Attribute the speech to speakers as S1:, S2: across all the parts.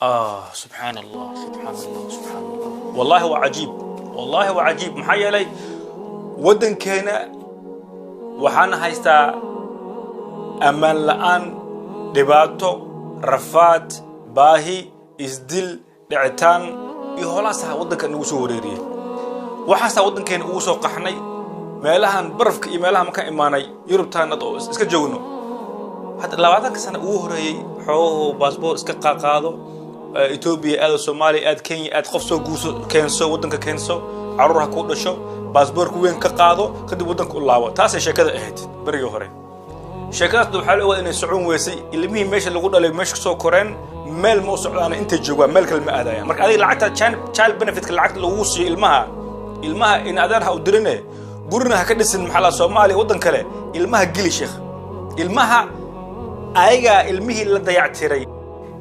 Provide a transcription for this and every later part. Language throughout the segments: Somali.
S1: Subxaan Allah, subxaan Allah, subxaan Allah. Wallahi waa cajiib, wallahi waa cajiib. Maxaa yeelay, waddankeena waxaan haystaa ammaan la'aan, dhibaato, rafaad, baahi, isdil, dhicitaan iyo hoolaasaa waddanka nagu soo wareeriyey. Waxaasaa waddankeena ugu soo qaxnay, meelahan barafka iyo meelaha markaan imaanay Yurubtaan oo iska joogno. Hadda 20-ka sana ugu horeeyey, xoogahu baasboor iska qaaqaado, Etoobiya aado, Soomaaliya aad, Kenya aad, qof soo guurso, keenso, waddanka keenso, carruur ha kuu dhasho, baasboorka weyn ka qaado, kadib waddanka u laabo. Taasay sheekada ahayd berigii hore. Sheekadaas waxaa la ogaada inay socon weysay. Ilmihii meesha lagu dhalay, meesha kasoo koreen, meel ma u socdaan, intay joogaan, meel kale ma aadayaan. Marka adiga lacagta child benefitka, lacagta lagugu siiyo ilmaha, ilmaha in adeer ha u dirine, gurina ha ka dhisin, maxaa la, Soomaaliya, waddan kale ilmaha geli, sheekh. Ilmaha ayagaa ilmihii la dayactiray.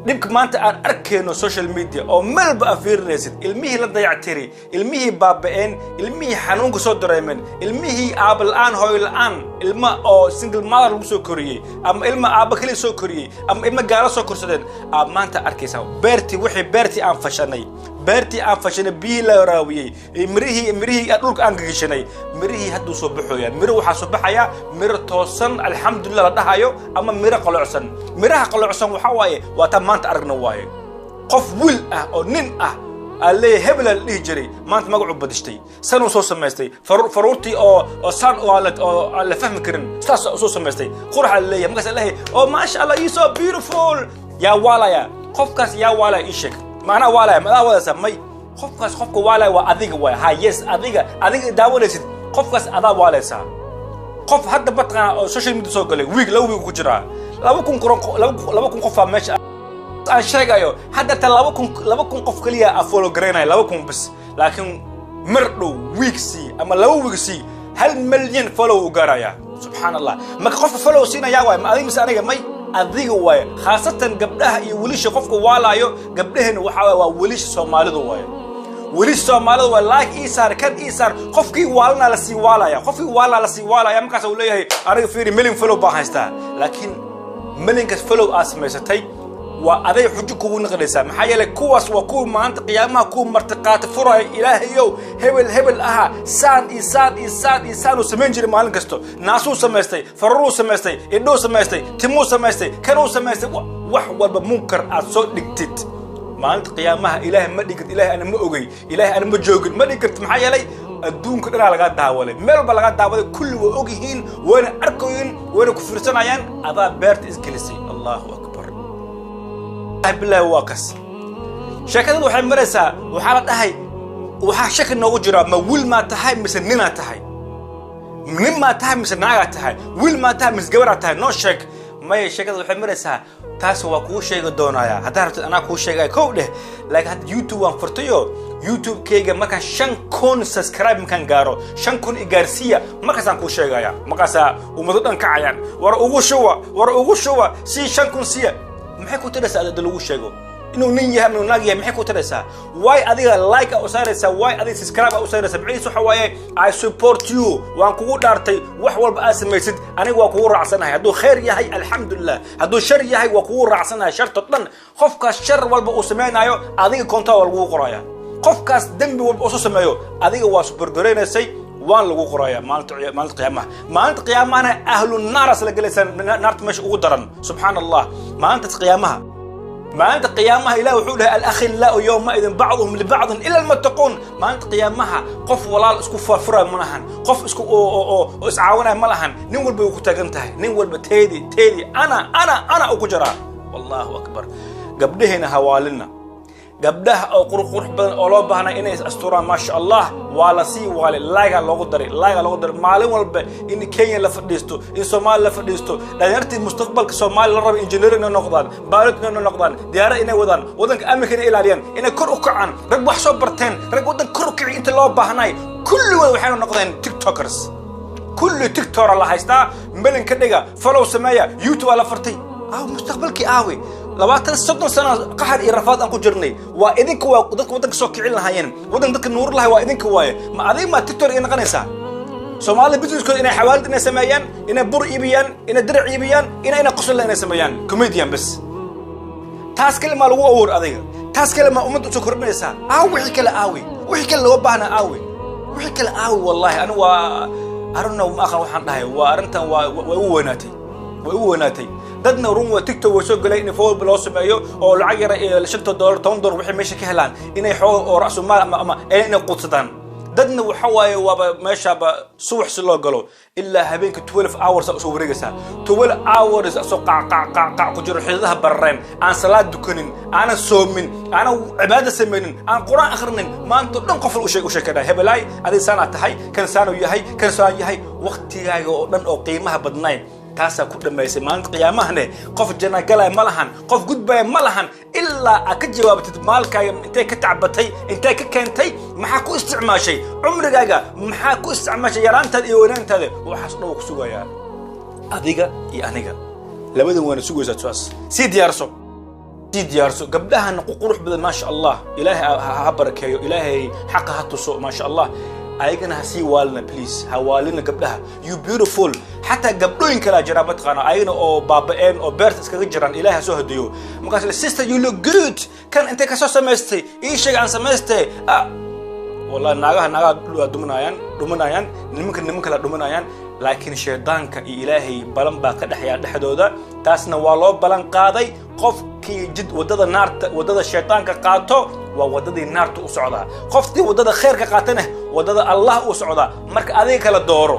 S1: Dhibka maanta aan arkayno social media oo meelba aad fiirinaysid, ilmihii la dayactiray, ilmihii baaba'een, ilmihii xanuunka soo dareemeen, ilmihii aaba la'aan, hooyo la'aan, ilma oo single mother lagu soo koriyey, ama ilma aaba keliya soo koriyey, ama ilma gaalo soo korsadeen aad maanta arkaysaa. Beertii, wixii beertii aan fashanay, beertii aan fashanay, biyihii la waraawiyey, mirihii dhulka aan gagishanay, mirihii hadduu soo baxooya. Miro waxaa soo baxaya, miro toosan, alxamdulillah la dhahayo, ama miro qalocsan. Miraha qalocsan waxaa waaye waa taa maanta aragna waaye. Qof wiil ah oo nin ah aa leeyahay, hebela la dhihi jiray, maanta magacuu badishtay, sanuu soo samaystay, faruurtii oo saan oo aan la fahmi karin saas soo samaystay, quraxa la leeyahay. Markaas leeyahay, "Oh, maasha Allah, you so beautiful." Yaa waalaya qofkaas? Yaa waalaya? Ii sheeg. Macnaha waalaya madaa wadaysaa? May. Qofkaas, qofka waalaya waa adiga waay. Ha, yes, adiga, adiga daawanaysid, qofkaas adaa waalaysaa. Qof hadda mataqaana oo social media soo galay, week, 2 week ku jiraa, 2000 kuron, 2000 qofaa meesha aan sheegayo. Hadda ta 2000 qof keliya a follow garaynaya, 2000 bas. Laakiin mar dhow, week sii ama 2 week sii, 1 milyan follow u gaaraya. Subxaan Allah. Marka qofka follow siinaya waay ma adiga mise aniga? May, adiga waaye. Khaasatan gabdhaha iyo wiilasha qofka waalaayo. Gabdhahena waxaa waay waa wiilasha Soomaalidu waaye, wiilasha Soomaalida waa like ii saar, kan ii saar. Qofkii waalana la sii waalaya, qofkii waalana la sii waalaya. Markaas uu leeyahay, "Aniga fiiri, million follow baan haystaa." Laakiin millionkaas follow aad samaysatay waa aday xujo kugu naqlaysaa. Maxaa yeelay, kuwaas waa kuwa maanta qiyaamaha kuwa martiqaati furaya. "Ilaahayow, hebel hebel ahaa saan iyo saan iyo saan iyo saan uu samayn jiray maalin kasto, naasuu samaystay, fararuu samaystay, indhuu samaystay, timuu samaystay, kanuu samaystay." Wax walba munkar aad soo dhigtid, maalinta qiyaamaha Ilaahay ma dhigi kartid, "Ilaahay ana ma ogey, Ilaahay ana ma joogin," ma dhigi kartid. Maxaa yeelay, adduunka dhanaa lagaa daawaday, meel walba lagaa daawaday. Kulli waa og yihiin, wayna arkayiin, wayna ku fiirsanayaan. Adaa beerta isgelisay. Allahu akbar, bilahi waa kas. Sheekadada waxay maraysaa, waxaa la dhahay, waxaa shaki noogu jiraa: ma wiil maa tahay mise ninaa tahay? Nin maa tahay mise naagaa tahay? Wiil maa tahay mise gabaraa tahay? Noo sheeg. Maya, sheekada waxay maraysaa, taas waa kuu sheegi doonaya haddaa rabtid, anaa kuu sheegaya. Kow dheh. Laakiin hadda YouTube waan furtayo. YouTube-kayga markaan 5000 subscribe markaan gaaro, 5000 igaarsiiya, markaasaan kuu sheegaya. Markaasaa ummado dhan kacayaan, "War ugu shuba, war ugu shuba, sii 5000 siiya." Maxay ku taraysaa adada lagu sheego inuu nin yahay ama inuu naag yahay? Maxay ku taraysaa? Why adiga like a u saaraysaa? Why adiga subscribe a u saaraysaa? Macnihiis waxa waaye, I support you, waan kugu dhaartay. Wax walba aad samaysid aniga waa kugu raacsanahay. Hadduu khayr yahay, alxamdulilah. Hadduu shar yahay, waa kugu raacsanahay sharto dhan. Qofkaas shar walba uu samaynayo, adiga kontaa waa lagugu qoraya. Qofkaas dembi walba uu soo sameeyo, adiga waa support garaynaysay, waan lagu qoraya maalinta qiyaamaha. Maalinta qiyaamahana ahlu naaras la gelaysaa, naarta meesha ugu daran. Subxaan Allah. Maalintaas qiyaamaha, maalinta qiyaamaha, Ilah wuxuu dhahay, "Alakhillaau yowmaidin bacduhum libacdin ila almuttaquun." Maalinta qiyaamaha qof walaal isku furfuraya ma lahan, qof isku oo iscaawinaya ma lahan. Nin walba way ku taagan tahay, nin walba teedi teedi, ana ana ana u ku jiraa. Wallahu akbar. Gabdhaheena hawaalina, gabdhaha oo qurux qurux badan oo loo baahnay inay is asturaan, maasha Allah, waa la sii waalay. Like-gaa loogu daray, like-gaa loogu daray. Maalin walba in Kenya la fadhiisto, in Soomaaliya la fadhiisto, dhalinyartii mustaqbalka Soomaaliya la raba, engineer inay noqdaan, pilot inay noqdaan, diyaarad inay wadaan, waddanka amminka inay ilaaliyaan, inay kor u kacaan, rag wax soo barteen, rag waddanka kor u kici inta loo baahnay, kulligood waxayna noqdeen TikTokers. Kulli TikTok-a la haystaa, melin ka dhiga, follow sameeya, YouTube aa la fartay. Aaw mustaqbalkii? Aawe 20, 30 sana qaxar iyo rafaad aan ku jirnay? Waa idinka, waa dadka waddanka soo kicin lahaayeen, waddanka dadka nuur lahay, waa idinka waaye. Ma adiga maa TikTok iga noqonaysaa? Soomaalida businesskooda inay xawaalid inay sameeyaan, inay bur iibiyaan, inay dirac iibiyaan, inay qosol inay sameeyaan, comedian bas. Taas Taas kale maa lagu awoor adiga? Taas kale maa ummadda usoo kordhinaysaa? Aaw wixii kale? Aawi wixii kale loo baahnaa? Aawi wixii kale? Aawi? Wallahi anigu waa, I don't know, ma aqaan waxaan dhahay. Waa arrintan waa u weynaatay, way u weynaatay. Dadna run waa TikTok way soo galay in follow loo sameeyo oo lacag yara ee $5, $10 waxay meesha ka helaan inay xoog oo ra'su maal ama inay quudsadaan. Dadna waxa waaye waaba meeshaaba subax si loo galo ilaa habeenka 12 hours aa usoo wareegaysaa, 12 hours asoo qac qac qac qac ku jiro, xididaha barareen, aan salaad dukanin, aanan soomin, aanan cibaada samaynin, aan Qur-aan akhrinin, maanta o dhan qof u sheekanaya: hebelaay, adiga saanaa tahay, kan saanuu yahay, kan saan yahay. Waqtigaaga oo dhan oo qiimaha badnayn taasaa ku dhammaysay. Maalinta qiyaamahane qof janna galaya ma lahan, qof gudbaya ma lahan, ilaa aad ka jawaabtid maalkaaga intay ka tacbatay, intay ka keentay, maxaa ku isticmaashay cumrigaaga, maxaa ku isticmaashay yaraantaada iyo weynaantaada. Waxaas dhan waa ku sugayaa adiga iyo aniga, labadan waana sugaysaa. Suaas sii diyaarso, sii diyaarso. Gabdhahana qurux badan, maasha Allah, Ilaahay ha barakeeyo, Ilaahay xaqa ha tuso, maasha Allah. Ayagana ha sii waalina, please, ha waalina gabdhaha. You beautiful. Xataa gabdhooyin kalaa jiraa, mataqaana, ayagana oo baaba'een oo beerta iskaga jiraan. Ilaahay ha soo hadeeyo. Markaas le, "Sister, you look good. Kan intay kasoo samaystay? Ii sheeg aan samaystay." Ah, wallahi naagaha waa dhumanayaan, dhumanayaan, nimanka niman kala dhumanayaan. Laakiin shaydaanka iyo Ilaahay balan baa ka dhexeeya dhexdooda. Taasna waa loo balan qaaday. Qofkii jid waddada naarta, waddada shaydaanka qaato, waa waddadii naarta u socdaa. Qofkii waddada khayrka qaatana, waddada Allah u socdaa. Marka adiga kala dooro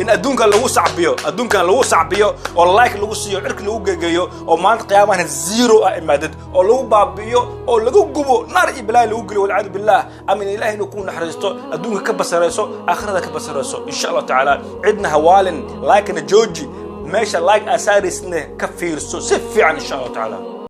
S1: in adduunkan lagu sacbiyo, adduunkan lagu sacbiyo oo like lagu siiyo, cirka lagu gegeeyo, oo maanta qiyaamahana zero ah imaadad oo lagu baabi'iyo oo lagu gubo, naar iyo balaayo lagu geliyo, walciyaadu billah. Ama in Ilahay inuu ku naxariisto, adduunka ka basarayso, aakhirada ka basarayso, insha Allah tacaala. Cidna hawaalin, like-na jooji. Meesha like asarisne ka fiirso si fiican, insha Allah tacaala.